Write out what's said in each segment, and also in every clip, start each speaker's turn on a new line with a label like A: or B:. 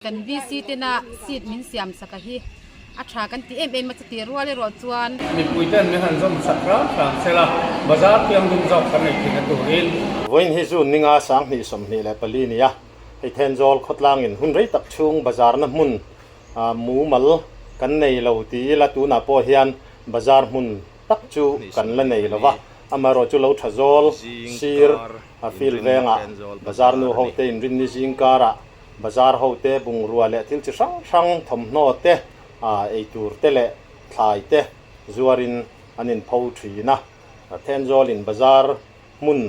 A: Kan VC tena seat min siam sak a hi a tha kan ti em em a, chuti rual erawh chuan.
B: Mipui ten min han zawm sak hram hram sela, bazar thianghlim zawk kan nei theihna turin.
C: Vawiin hi June ninga 2024 nia, hei Thenzawl khawtlangin hun rei tak chhung bazarna hmun mumal kan nei lo ti ila tunah pawh hian bazar hmun tak chu kan la nei lo va, amaherawh chu lo tha zawl sir field vengah bazar nu hote inrinni zingkarah Bazar ho te, bungrua leh thil chi hrang hrang, thawmhnaw te, eitur te leh thlai te zuarin an inpho thin a. Thenzawlin bazar hmun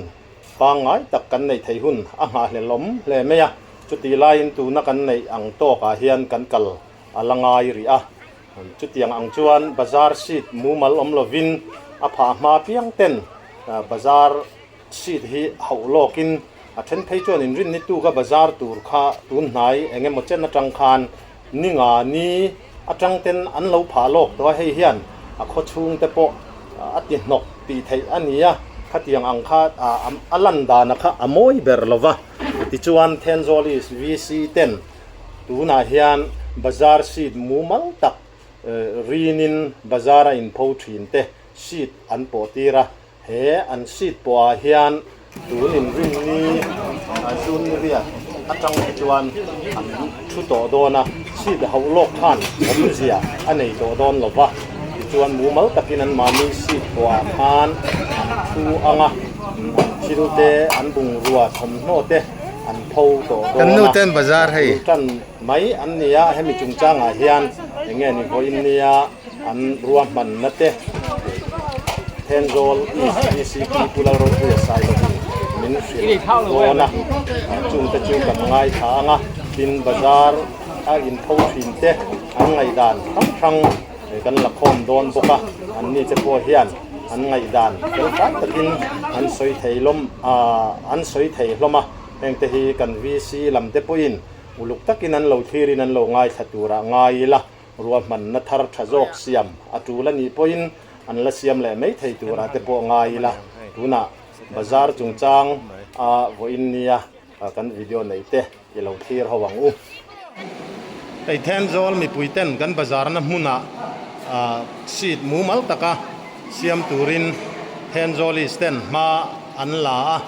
C: pangngai tak kan neih theih hun a nghahhlelh awm hle mai a, chutih laiin tuna kan neih ang tawkah hian kan kal a la ngai rih a. Chutiang ang chuan bazar seat mumal awm lovin a phah hma piang ten bazar Seat hi hauh lawkin a then phei chuan inrinni tuka bazar tur kha tun hnai eng emaw chen atang khan ni nga ni atang ten an lo phah lawk tawh a, hei hian a khaw chhung te pawh a ti hnawk tih theih a ni a, khatiang ang kha a lan dana kha a mawi ber lo va, tichuan Thenzawl East VC ten tunah hian bazar seat mumal tak rinin bazar a inpho thin te seat an pawh tir a. He an seat pawhah hian tun inrinni June ni riat atang hi chuan an thu tawh dawn a, seat hauh lawk khan awmzia a nei tawh dawn lo va, tichuan mumal takin anmahni seat pawhah khan an thu ang a, an thil te, an bungrua thawmhnaw te an pho tawh dawn a, bul tan mai an ni a, hemi chungchangah hian eng nge ni vawiin nia. An ruahmanna te Thenzawl East VCP Pu Lalropuia Sailovin min hrilh dawn a, chungte chu kan ngaithla ang a, tin bazar a inpho thin te an ngaihdan hrang hrang kan la khawm dawn bawk a, anni te pawh hian an ngaihdan fel fai takin an sawi thei hlawm an sawi thei hlawm a, hengte hi kan VC lam te pawhin uluk takin an lo thlirin an lo ngaithla turah ngai ila. Ruahmanna thar tha zawk siam a tul a nih pawhin an la siam leh mai thei turah te pawh ngai ila, tunah bazar chungchang a vawiin nia kan video nei te i lo thlir ho ang u. Hei Thenzawl mipui ten kan bazarna hmunah seat mumal taka siam turin Thenzawl East ten hma an la a.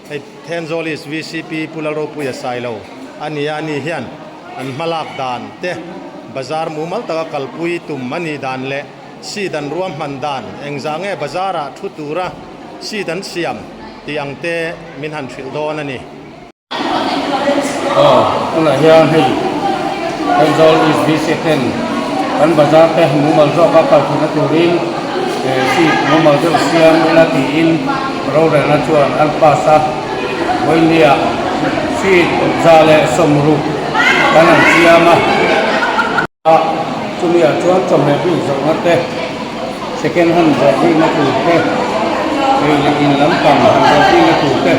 C: Hei Thenzawl East VCP Pu Lalropuia Sailo a ni a, ani hian an hmalak dan te, bazar mumal taka kalpui tum a nih dan leh seat an ruahman dan, engzah nge bazar ah thu tura seat an siam tih ang te min han hrilh dawn a ni.
B: Aw, tunah hian hei Thenzawl East VC ten kan bazar te mumal zawka kal theihna turin seat mumal deuh siam ila tiin Rorelna chuan an pass a, Vawinia seat 160 kan han siam a, chumiah chuan chawhmeh bik zawhna te, second hand zawrh bikna tur te, ei leh in lampang han zawrh bikna tur te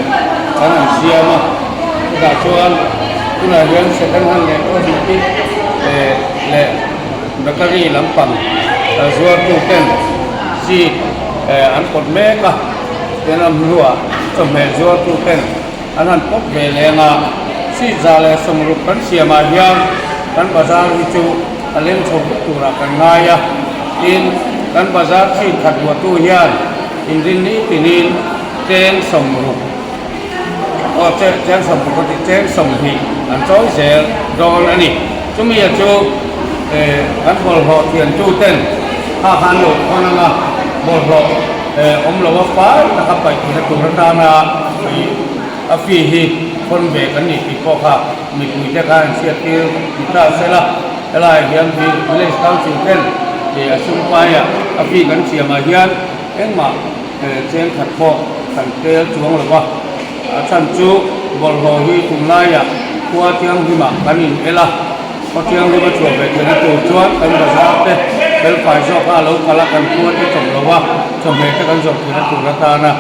B: kan han siam a, chutah chuan tunah hian second hand leh cosmetic leh bakery lampang zuartu ten seat an pawt mek a, tin a hnuah chawhmeh zuartu ten an han pawt ve leng a, seat 160 kan siamah hian kan bazar hi chu a leng chho vek turah kan ngai a, tin kan bazar seat khat buatu hian inrinni tinin cheng 60 aw cheng 60 ka tih cheng 20 an chawi zel dawn a ni. Chumi a chu kan bawlhhlawh thiantu ten kha khan lo khawn ang a, bawlhhlawh awm lo a fai taka paih theihna tur atana a fee hi khawn ve kan nih tih pawh kha mipuite khan an hriat tir ni ta sela, helaiah hian Village Council ten a sumpaia a fee kan siamah hian engmah cheng khat pawh kan tel chuang lo va. A chhan chu bawlhhlawh hi tunlaiah khua thianghlimah kan in el a, khaw thianghlim a chhuah ve theihna tur chuan kan bazar te felfai zawka a lo kal a, kan khua te chawp lo a, chawhmeh te kan zawrh theihna tur atana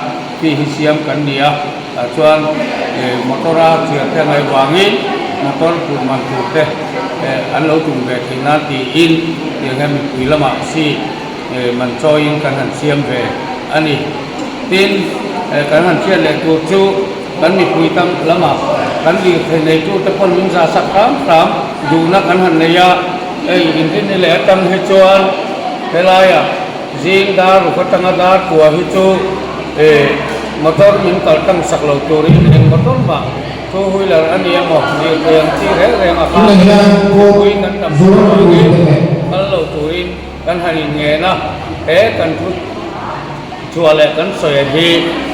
B: ti hi siam kan ni a, tah chuan motor a chhiar te ngaih vangin motor phurh man tur te an lo tum ve theih nan tiin tiang hian mipui lamah si man chawiin kan han siam ve a ni. Tin, kan han hriat leh tur chu kan mipui tam lamah kan lirthei neitute pawn min zah sak hram hram. Duhna kan han nei a, hei inrinni leh atang hi chuan helaiah zing dar ruk atanga dar kua hi chu motor min kal tlang sak lo turin eng motor mah two wheeler a ni emaw lirthei ang chi reng reng a kha mipui kan tam tur avangin kal lo turin kan han inngen a, he kan thu Chhuah leh kan sawi hi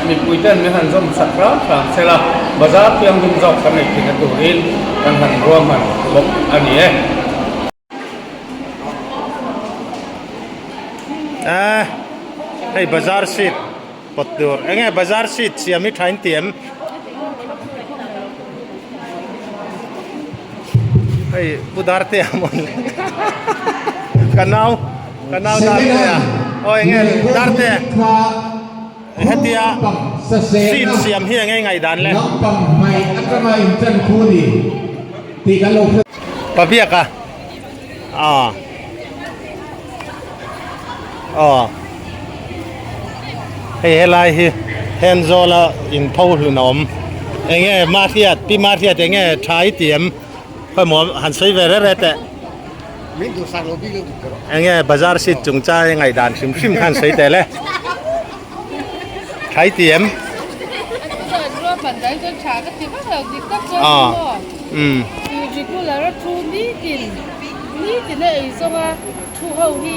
B: mipui ten min han zawm sak hram hram sela, bazar thianghlim zawk kan neih theihna turin kan han ruahman bawk a ni e.
C: Eh, hei bazar seat pawt tur enge bazar seat siam hi tha in ti em? Hei pu Darte a mawn le ka nau ka nau Darte a aw enge Darte hetia seat siam hi enge ngaihdan le Pabiak a aw aw hei helai hi Thenzawl a inpho hlun a awm enge Mahriat Pi Mahriat enge tha i ti em khawimaw han sawi ve reh reh teh enge bazar seat chung chai ngaihdan hrim hrim khan sawi teh le tha i ti em aw.
A: Regular a thu nitin nitin a ei zawng a thu ho hi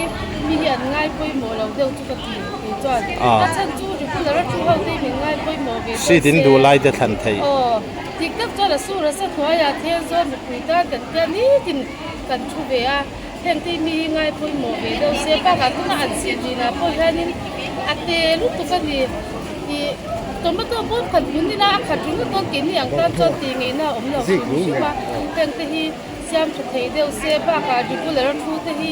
A: mi hi an ngai pawimawh lo deuh chu ka ti kei chuan a chhan chu regular a thu ho te hi min ngai pawimawh ve deuh se
C: Seat in duh lai te thlan thei.
A: Aw dik tak chuan a sur a sa hnuaiah thel zawn mipui tan kan tia nitin kan thu ve a heng te hi mi hi ngai pawimawh ve deuh se bakah tuna an seat zinah pawh hianin a te lutuk a ni. Ih tomato bawm khat hmun ila a khat ringawt dawn tih ni ang tan chuan tih ngaihna a awm lo hrim hrim a, heng te hi siam tha thei deuh se bakah regular a thu te hi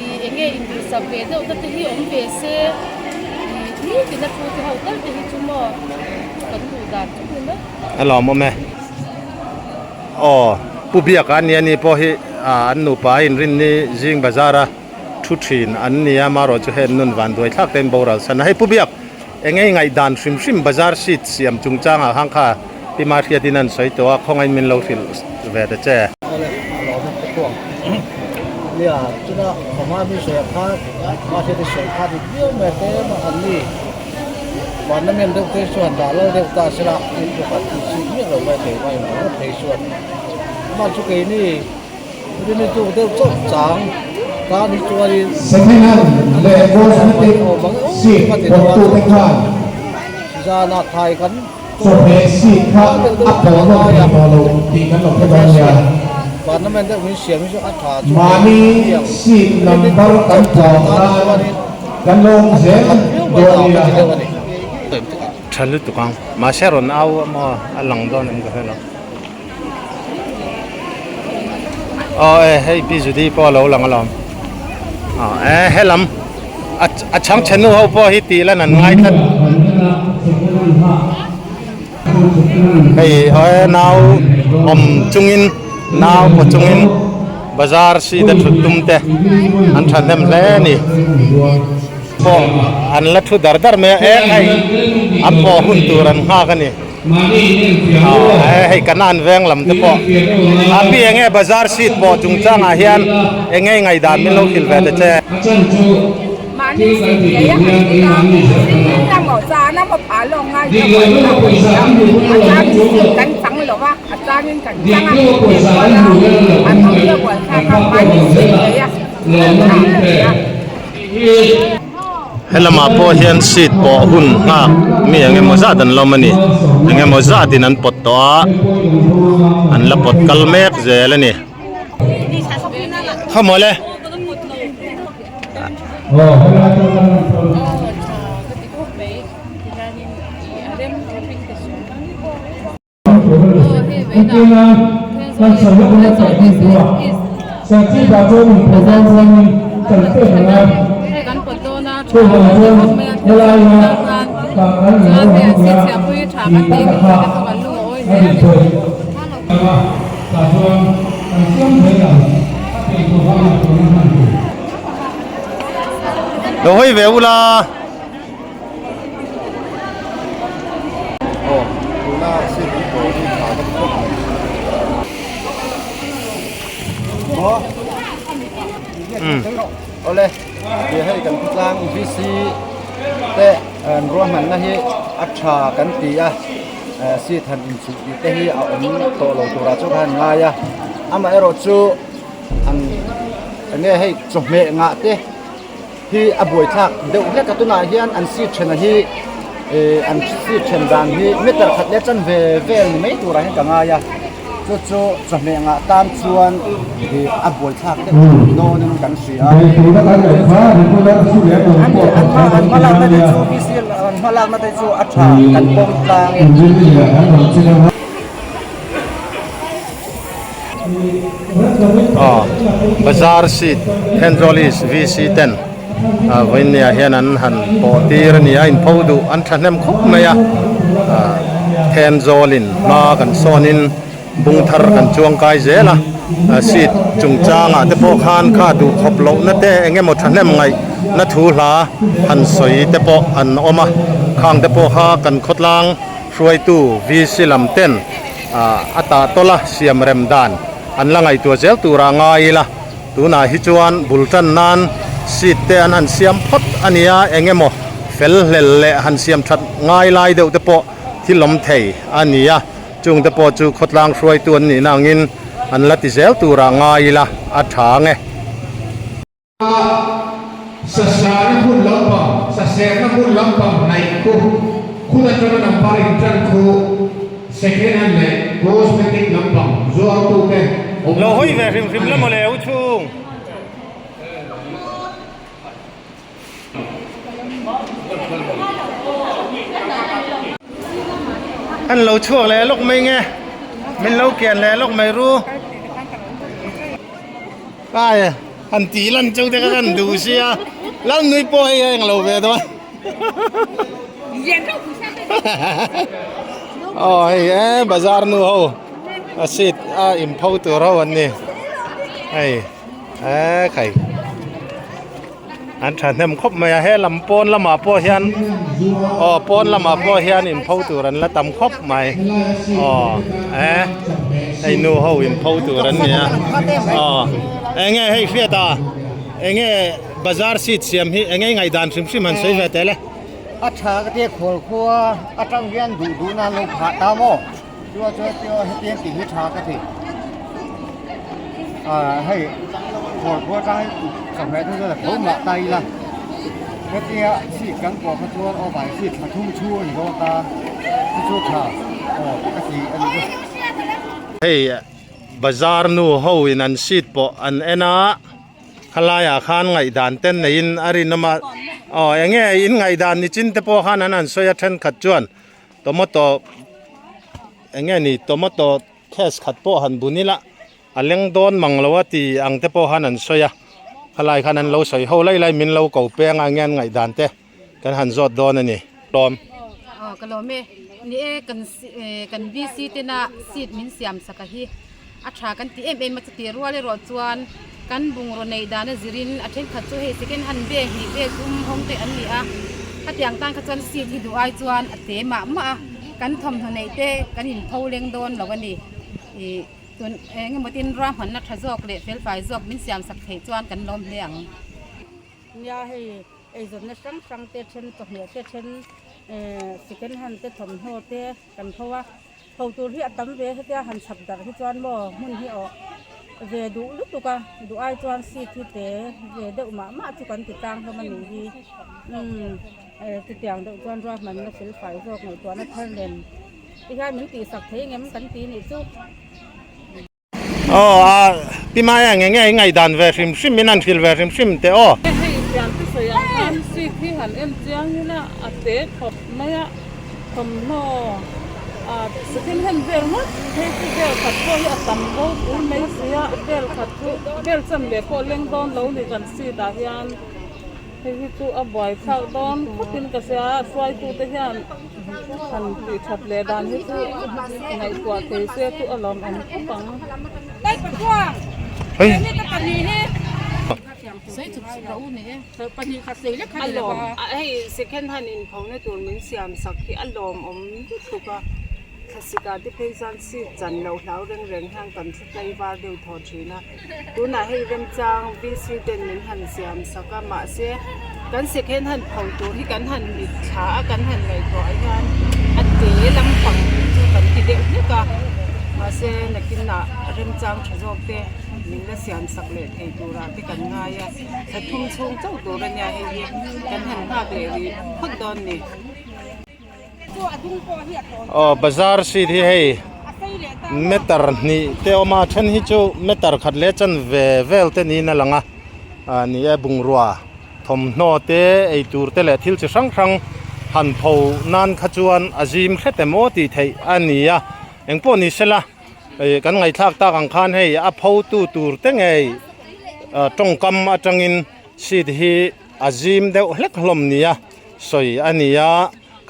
A: ih eng nge induhsak ve deuh na te hi awm ve se ih nitin a thu te ho tal te hi chu maw kan duh dan chu ni mai.
C: A lawmawm e. Aw Pu Biaka ania ni pawh hi an nupa a inrinni zing bazar a. Thu thin an ni a, marawh chu heng nun van duai thlak tein boral san a. Hei Pu Biak, eng nge i ngaihdan hrim hrim bazar seat siam chungchangah khan kha Pi Mahriatin an sawi tawh a, khawngain min lo hrilh ve ta che.
D: Awle, a lawm e Pu Khuang. Nia, chuna Khawma mi sawi kha Mahriati sawi kha dik viau mai a tlem a, an ni parliament deuh te chuan dah lal deuh ta sela, in pakhat tih chhit miah lo mai thei mai ringawt phei chuan. Amah chu keini.
E: Second hand leh cosmetic seat pawttute khan chawhmeh seat kha a pawh nawm thei tawh lo tih kan lo hre dawn nia. Mahni seat number kan tlawm nan kan lo awm zel dawn nia.
C: Tha lutuk ang. Mahse rawn au emaw a lang dawn em ka hre lo. Aw e hei pi Judy pawh a lo lang alawm aw e helam a a chhang chhe nu ho pawh hi tih lan an ngai tlat hei aw e nau awm chungin nau paw chungin bazar seat a thut tum te an thahnem hle a ni pawh an la thu dar dar mai a e hei an pawh hun tur an nghak a ni. Hei kanan veng lam te pawh a pi enge bazar seat pawh chungchangah hian enge ngaihdan min lo hrilh ve ta che. Helamah pawh hian seat pawh hun nghak mi eng emaw zat an lawm a ni eng emaw zatin an pawt tawh a an la pawt kal mek zel a ni khaw mawle. Lo hawi ve ula.
D: Awle, ti hei kan khawtlang VC te an ruahmanna hi a tha kan ti a, seat han inchuh tih te hi a awm tawh lo turah chu ka han ngai a, amaherawhchu an enge hei chawhmeh ngah te hi a buaithlak deuh hlek a tunah hian an seat thena hi ih an seat then dan hi meter khat leh chanve vel ni mai turah hian ka ngai a chu chu chawhmeh ngah tan chuan ih a buaithlak deuh dawnin kan hria a an hmalakna te chu an hmalakna te chu a tha kan pawm tlang e.
C: Aw bazar seat Thenzawl East VC ten ah vawinia hian an han pawh tir a ni a inpho duh an thahnem khawp mai a ah Thenzawl in hma kan sawn in bung thar kan chuang kai zel a ah seat chungchang ah te pawh khan kha duh khawp loh na te eng emaw thahnem ngaih na thu hla han sawi te pawh an awm a khang te pawh kha kan khawtlang hruaitu VC lam ten. A tah tawlh a, siam rem dan an la ngaihtuah zel turah ngai ila, tunah hi chuan bul tan nan seat te an han siam phawt a nia, eng emaw fel hlel leh han siam that ngai lai deuh te pawh thil awm thei a ni a, chung te pawh chu khawtlang hruaitu an nihna angin an la ti zel turah ngai ila a tha ang e.
E: Sasana hmun lampang, Saserna hmun lampang hnaih khu, khut atanga number intan khu second hand leh cosmetic lampang zuartute awmna
C: Lo hawi ve hrim hrim la mawle u chhung. An lo chhuak leh lawk mai nge, min lo kian leh lawk mai ru. Ai han tih lan chu te kha kan duh sia lal nui pawh hei a englo ve dawn aw hei e bazar nu ho a seat a in pho tur ho an ni hei e khai an thahnem khawp mai a he lam pawn lamah pawh hian aw pawn lamah pawh hian in pho tur an la tam khawp mai aw e hei nu ho in pho tur an ni a aw eng nge hei hriat a eng nge bazar seat siam hi eng nge ngaihdan hrim hrim han sawi ve tel e.
D: A tha ka tia khual khua atang hian duh duh nan lo phah ta maw chuan chuan hetiang tih hi tha ka ti. Hei khual khua atang hi chawhmeh thu chuan a tho mah ta ila hetia seat kan pawh kha chuan aw vai seat thla thum chhung a ni dawn ta chu chu tha aw ka ti a ni chu.
C: Hei bazar nu ho in an seat pawh an en a khalaiah khan ngaihdan te neiin a rinawm a aw eng nge in ngaihdan ni chin te pawh khan an han sawi a thenkhat chuan tomato eng nge ni tomato. Case khat pawh han bun ila a leng dawn mang lo a ti ang te pawh khan an sawi a, khalai khan an lo sawi ho lai lai min lo ko peng a nge an ngaihdan te kan han zawt dawn a ni. Lawm.
A: Aw ka lawm e, ni e kan kan VC tena seat min siam sak a hi a tha kan ti em em a chuti rual erawh chuan kan bungraw neih dan a zirin a thenkhat chu hei second hand bag hnih bag um hawng te an ni a, khatiang tan kha chuan seat hi duh ai chuan a te mah mah a. Kan thawmhnaw neih te kan inpho leng dawn lo a ni. Ih tun eng emaw tin ruahmanna tha zawk leh felfai zawk min siam sak theih chuan kan lawm hle ang.
F: Nia hei eizawnna hrang hrang te then chawhmeh te then second hand te thawmhnaw te kan pho a, pho tur hi a tam ve hetia han chhap darh hi chuan maw hmun hi awh ve duh lutuk a, duh ai chuan seat hi te ve deuh mah mah chu kan ti tlang hlawm a nih hi. Umm. Chutiang deuh chuan ruahmanna felfai zawk ngaihtuahna thar nen ti hian min tihsak thei ngem kan ti nih chu.
C: Aw a pi mai a nge nge i ngaihdan ve hrim hrim in an hrilh ve hrim hrim teh aw.
G: Hei thiante sawi ang khan seat hi han en chiang ila a te khawp mai a, thawmhnaw a second hand vel ngawt phei chu vel khat pawh hi a tam ropui mai sia, vel khat chu vel chanve pawh leng dawn lo ni kan seat ah hian. Hei hi chu a buai thlak dawn khawpin ka hria a, hruaitute hian han tih that leh dan hi chu ngaihtuah thei se chu a lawm awm khawp ang.
A: A lawm hei second hand inphona tur min siam sak hi a lawmawm lutuk a.
H: Thlasik ah te phei chuan seat chan loh hlau reng reng hian kan thu tlaivar deuh thaw thin a tunah hei remchang VC ten min han siam sak a mahse kan second hand pho tur hi kan han mit thla a kan han ngaihtuah hian a te lampang chu kan ti deuh hlek a mahse nakinah remchang tha zawk te min la siam sak leh thei turah te kan ngai a thla thum chhung chauh tur a nia hei hi kan han nghak leh rih phawt dawn a ni.
C: Aw bazar seat hi hei meter hnih te a awm a then hi chu meter khat leh chan ve vel te niin a lang a ah ni e bungrua thawmhnaw te eitur te leh thil chi hrang hrang han pho nan kha chuan a zim hret em aw tih theih a ni a engpawh ni sela ih kan ngaihthlak tak ang khan hei a pho tu tur te ngei ah tawngkam atangin seat hi a zim deuh hlek hlawm nia. Sawi a ni a,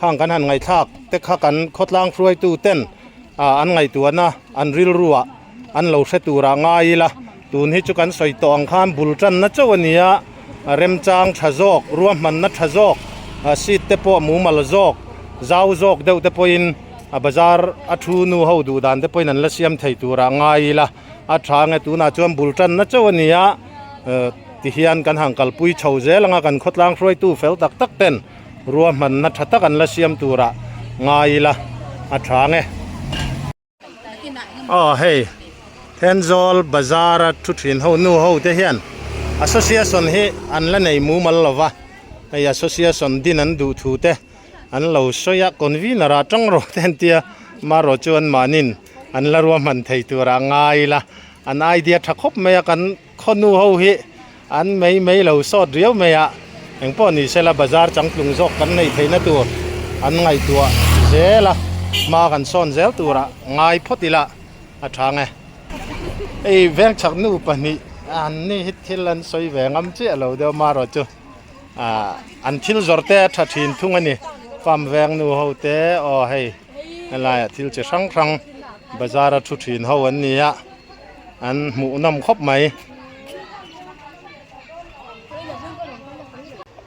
C: khang kan han ngaihthlak te kha kan khawtlang hruaitu ten ah an ngaihtuahna an rilruah an lo hre turah ngai ila, tun hi chu kan sawi tawh ang khan bul tanna chauh a ni a, remchang tha zawk, ruahmanna tha zawk, seat te pawh mumal zawk, zau zawk deuh te pawhin a bazar a thu nu ho duh dan te pawhin an la siam thei turah ngai ila, a tha nge tunah chuan bul tanna chauh a ni a. Tihian kan han kalpui chho zel anga kan khawtlang hruaitu fel tak tak ten ruahmanna tha tak an la siam turah ngai ila a tha ang e. Aw hei Thenzawl bazar a thu thin ho nu ho te hian association hi an la nei mumal lova hei association din an duh thu te an lo sawi a convener ah tang rawh te an tia marawh chu an mahnin an la ruahman thei turah ngai ila an idea tha khawp mai a kan Khawnu ho hi an mai mai lo sawt riau mai a, engpawh ni sela bazar changtlung zawk kan neih theihna tur an ngaihtuah zel a, hma kan sawn zel turah ngai phawt ila a tha nge. Hei vengchhak nu pahnih an ni hi thil an sawi ve ngam chiah lo deuh marawh chu ah an thil zawrh te a tha thin thung a ni, farm veng nu ho te aw hei helaiah thil chi hrang hrang bazar a thu thin ho an ni a. An hmuh nawm khawp mai.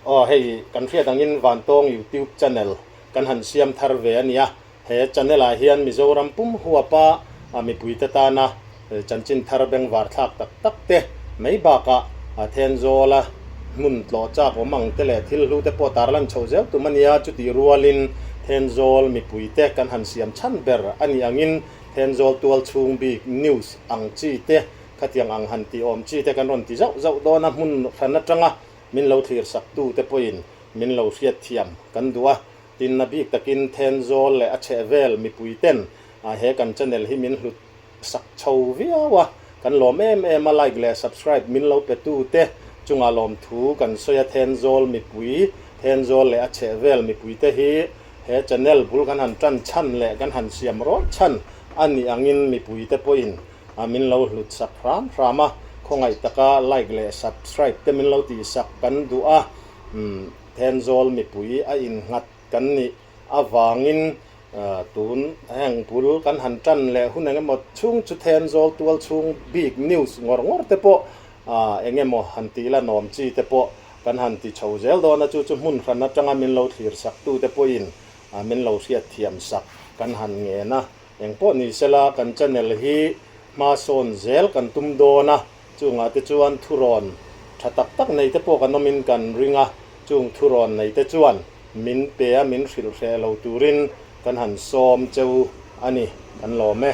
C: Aw hei kan hriat angin Vantawng YouTube channel kan han siam thar ve a nia. He channel ah hian Mizoram pum huapa mipuite tana chanchin thar bengvar thlak tak tak te mai bakah Thenzawla hmun tlawh chak awm ang te leh thil hlu te pawh tarlan chho zel tum a nia. Chutih rualin Thenzawl mipuite kan han siam chhan ber a nih angin Thenzawl tual chhung bik news ang chi te, khatiang ang han tih awm chi te kan rawn ti zauh zauh dawn a, hmun hran atanga min lo thlir sak tu te pawhin min lo hriat thiam kan duh a, tin a bik takin Thenzawl leh a chheh vel mipui ten he kan channel hi min hlut sak chho viau a, kan lawm em em a, like leh subscribe min lo pe tu te chungah lawmthu kan sawi a, Thenzawl mipui, Thenzawl leh a chheh vel mipui te hi He channel bul kan han tan chhan leh kan han siam rawih chhan a nih angin mipuite pawhin min lo hlut sak hram hram a, khawngaih taka like leh subscribe te min lo tihsak kan duh a, Thenzawl mipui a innghat kan nih avangin tun heng bul kan han tan leh hun engemaw chhung chu Thenzawl tual chhung bik news ngawr ngawr te pawh engemaw han tih la nawm chi te pawh Kan han ti chho zel dawn a, chu chu hmun hran atanga min lo thlir sak tute pawhin min lo hriat thiam sak kan han ngen a. Engpawh ni sela kan channel hi hma sawn zel kan tum dawn a, chungah te chuan thurawn tha tak tak nei te pawh kan awmin kan ring a, chung thurawn nei te chuan min pe a, min hrilh hreh lo turin kan han sawm cheu a ni, kan lawm e.